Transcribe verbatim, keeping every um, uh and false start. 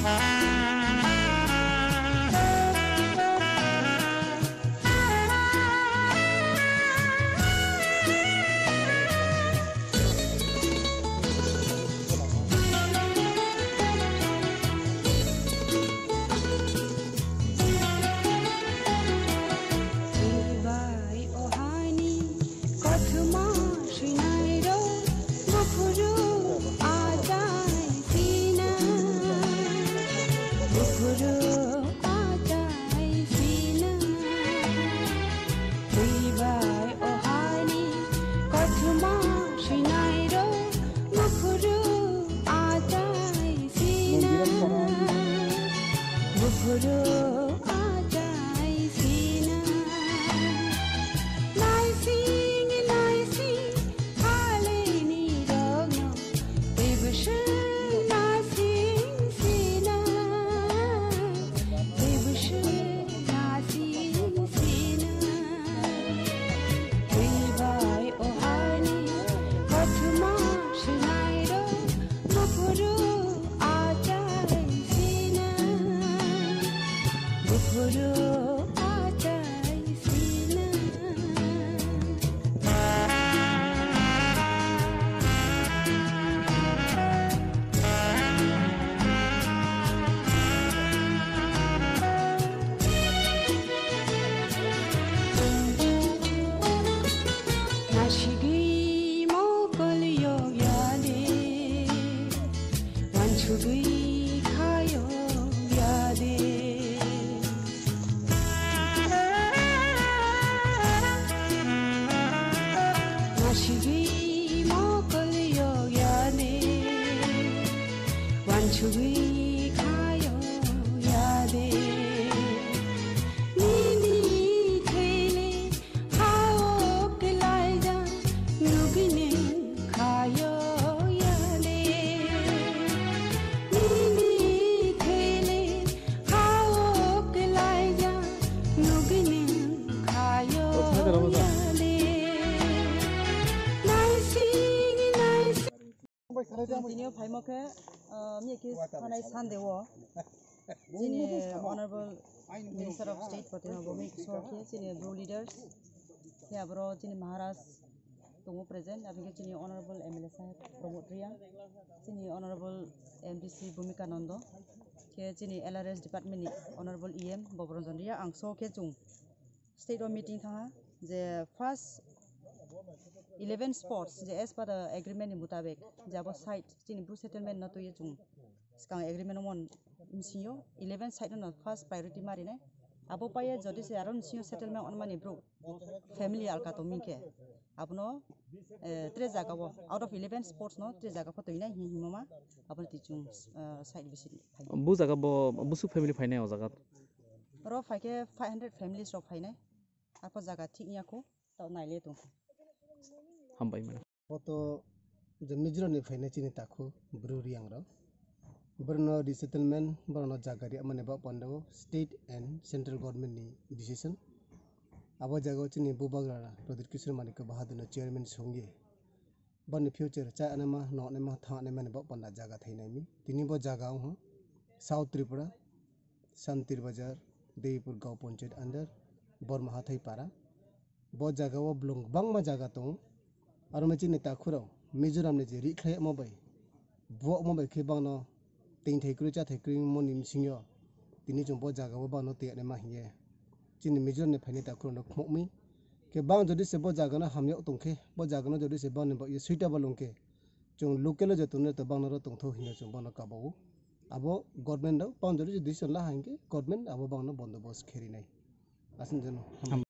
Bai o hani kothoma swinairok buphuru achai sina, buphuru achai sina. Bai o hani kothoma swinairok buphuru achai sina, buphuru achai sina. Naising naising halini rokno tebwswng naising sina, tebwswng naising sina. Twi bai o hani kothoma swinairok buphuru achai sina, buphuru achai sina. Nasigwi mokol yok ya de, wansugwi kha yok ya de. Nasigwi mokol yok ya de, wansugwi kha yok ya de. Nini thele hao kelaijak nugini khayo yale. Nini thele hao kelaijak nugini khayo yale. Naising naising. Chwng tini o phaimo khe, ah, miya khe thanai Sunday o chini Honorable Minister of State Pradyumna Bhaumik sor khe chini Bru leaders khe aboro chini Maharaj tongo present, aboni khe chini Honorable M L A saheb Pramod Reang, chini Honorable M D C Bhumika Nando, khe chini L R S department ni Honorable E M Boboranjan Reang, ang so khe chwng state o meeting thangha je first eleven spots je as per the agreement ni mutabek je abo site chini Bru settlement no twiwi chwng swkang agreement o mon bisingo eleven site no first priority ma rinai. Abo paiya jodi se aro bisingo settlement onmani Bru family alka tongming khe abono, eh, tre jaga o out of eleven spots no tre jaga pho twinai hin himoma abono twi chwng, eh, site bisi phai. Bu jaga bo busuk family phainai o jaga? Oro phai khe five hundred families rok phainai. Apo jaga thik ya kho, tao naile tong kho. Hambai mano. Poto je Mizoram ni phainai chini takhu Bru Reang rok. Borno resettlement, borno jaga ri amani ba pando state and central government ni decision. Abo jaga o chini bubagra Pradyut Kishore Manikya Bahadur no chairman songye. Boni future cha anama, no anama, tha anama ni bo panda jaga thainai mi. Tini bo jaga wngkha South Tripura, Santir Bazar, Deipur Gaon Panchayat under, Borma Hathai Para. Bo jaga o bolong bangma jaga tongo. Aro me chini takhurok Mizoram ni je ri khlai mo bai, bo mo bai khe bangno tengthai kwrwi chathai kwrwi moni bisingyo tini chwng bo jaga o bangno tei anama hiye. Chini Mizoram ni phaini takhurok no khumokmi. Khe bang jodi se bo jaga no hamya tong khe, bo jaga no jodi se bang ni bo ye suitable wng khe, chwng local o je tongnai to bang no ro tongthok hinwi chwng bono kabao. Abo government rok bang jodi se decision la hai khe government abo bang no bondobos khe rinai. Aswk jeno.